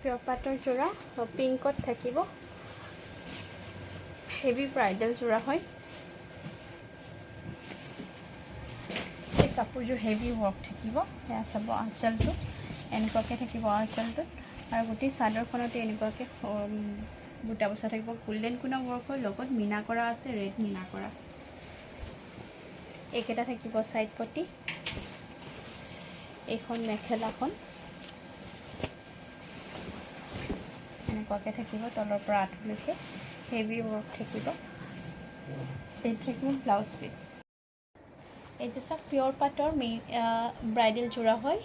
পিয়ৰ পাটৰ যোৰা, পিংকত থাকিব। হেভি ব্ৰাইডেল যোৰা হয়। এই কাপোৰযোৰ হেভি ৱৰ্ক থাকিব। সেয়া চাব, আঁচলটো এনেকুৱাকৈ থাকিব আঁচলটোত আৰু গোটেই চাদৰখনতে এনেকুৱাকৈ বুটা বচা থাকিব। গোল্ডেন গুণা ৱৰ্ক হয়, লগত মীনা কৰা আছে, ৰেড মীনা কৰা। এইকেইটা থাকিব ছাইড পটি। এইখন মেখেলাখন এনেকুৱাকৈ থাকিব, তলৰ পৰা আঁঠুলৈকে হেভি ৱৰ্ক থাকিব। এইটো থাকিব ব্লাউজ পিচ। এইযোৰ চাওক, পিয়ৰ পাটৰ মেইন ব্ৰাইডেল যোৰা হয়।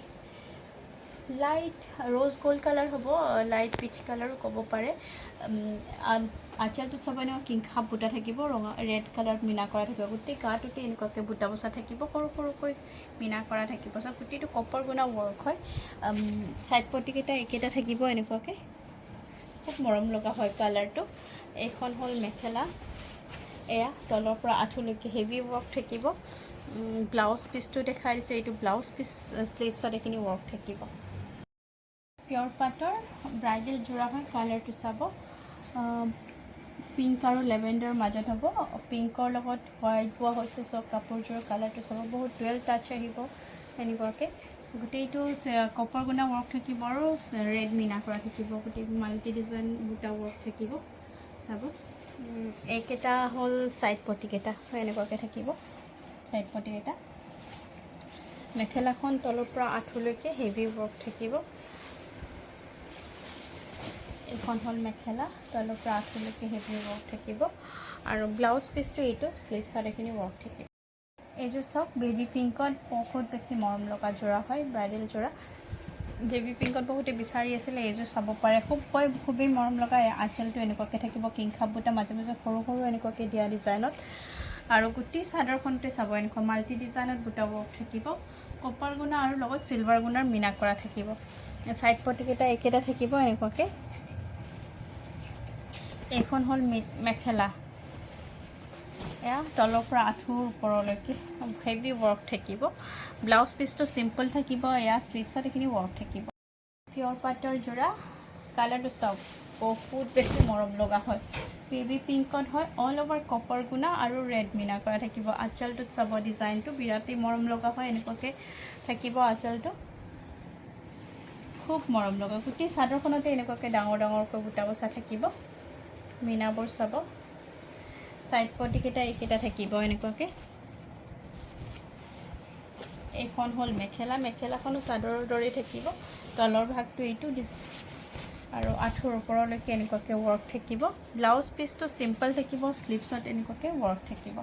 লাইট ৰ'জ গ'ল্ড কালাৰ হ'ব, লাইট পিচ কালাৰো ক'ব পাৰে। আঁচলটোত চাব, এনেকুৱা কিংখাপ বুটা থাকিব, ৰঙা ৰেড কালাৰত মীনা কৰা থাকিব। গোটেই গাটোতে এনেকুৱাকৈ বুটা বচা থাকিব, সৰু সৰুকৈ মীনা কৰা থাকিব। চাওক, গোটেইটো কপাৰ গুণা ৱৰ্ক হয়। ছাইড পটিকেইটা একেটা থাকিব এনেকুৱাকৈ। খুব মৰম লগা হয় কালাৰটো। এইখন হ'ল মেখেলা। এয়া তলৰ পৰা আঁঠুলৈকে হেভি ৱৰ্ক থাকিব। ব্লাউজ পিচটো দেখাই দিছোঁ। এইটো ব্লাউজ পিচ, শ্লিভছত এইখিনি ৱৰ্ক থাকিব। পিয়ৰ পাটৰ ব্ৰাইডেল যোৰা হয়। কালাৰটো চাব, পিংক আৰু লেভেণ্ডাৰৰ মাজত হ'ব। পিংকৰ লগত হোৱাইট বোৱা হৈছে। চব কাপোৰযোৰৰ কালাৰটো চাব, বহুত ডুৱেল টাচ আহিব। এনেকুৱাকৈ গোটেইটো কপাৰ গুণা ৱৰ্ক থাকিব আৰু ৰেড মীনা কৰা থাকিব। গোটেই মাল্টি ডিজাইন বুটা ৱৰ্ক থাকিব, চাব। এইকেইটা হ'ল ছাইড পটিকেইটা, এনেকুৱাকৈ থাকিব ছাইড পটিকেইটা। মেখেলাখন তলৰ পৰা আঁঠুলৈকে হেভি ৱৰ্ক থাকিব। এইখন হ'ল মেখেলা, তলৰ পৰা আঁঠুলৈকে হেভি ৱৰ্ক থাকিব আৰু ব্লাউজ পিচটো এইটো, শ্লিভছত এইখিনি ৱৰ্ক থাকিব। এইযোৰ চাওক, বেবী পিংকত বহুত বেছি মৰম লগা যোৰা হয়, ব্ৰাইডেল যোৰা। বেবী পিংকত বহুতে বিচাৰি আছিলে, এইযোৰ চাব পাৰে। খুব কয়, খুবেই মৰম লগা। আঁচলটো এনেকুৱাকৈ থাকিব, কিংখাপ বুটা মাজে মাজে সৰু সৰু এনেকুৱাকৈ দিয়া ডিজাইনত। আৰু গোটেই চাদৰখনতে চাব, এনেকুৱা মাল্টি ডিজাইনত বুটা ৱৰ্ক থাকিব। কপাৰ গুণা আৰু লগত চিলভাৰ গুণাৰ মীনা কৰা থাকিব। ছাইড পটিকেইটা একেটা থাকিব এনেকুৱাকৈ। এইখন হ'ল মেখেলা। এয়া তলৰ পৰা আঁঠুৰ ওপৰলৈকে হেভি ৱৰ্ক থাকিব। ব্লাউজ পিচটো চিম্পল থাকিব। এয়া শ্লিভছত এইখিনি ৱৰ্ক থাকিব। পিয়ৰ পাটৰ যোৰা, কালাৰটো চাওক, বহুত বেছি মৰম লগা হয়। বেবী পিংকত হয়, অল অভাৰ কপাৰ গুণা আৰু ৰেড মীনা কৰা থাকিব। আঁচলটোত চাব, ডিজাইনটো বিৰাটেই মৰম লগা হয়। এনেকুৱাকৈ থাকিব আঁচলটো, খুব মৰম লগা। গোটেই চাদৰখনতে এনেকুৱাকৈ ডাঙৰ ডাঙৰকৈ বুটা বচা থাকিব। মীনাবোৰ চাব। ছাইড পটিকেইটা এইকেইটা থাকিব এনেকুৱাকৈ। এইখন হ'ল মেখেলা। মেখেলাখনো চাদৰৰ দৰেই থাকিব। তলৰ ভাগটো এইটো আৰু আঁঠুৰ ওপৰলৈকে এনেকুৱাকৈ ৱৰ্ক থাকিব। ব্লাউজ পিচটো চিম্পল থাকিব, শ্লিভছত এনেকুৱাকৈ ৱৰ্ক থাকিব।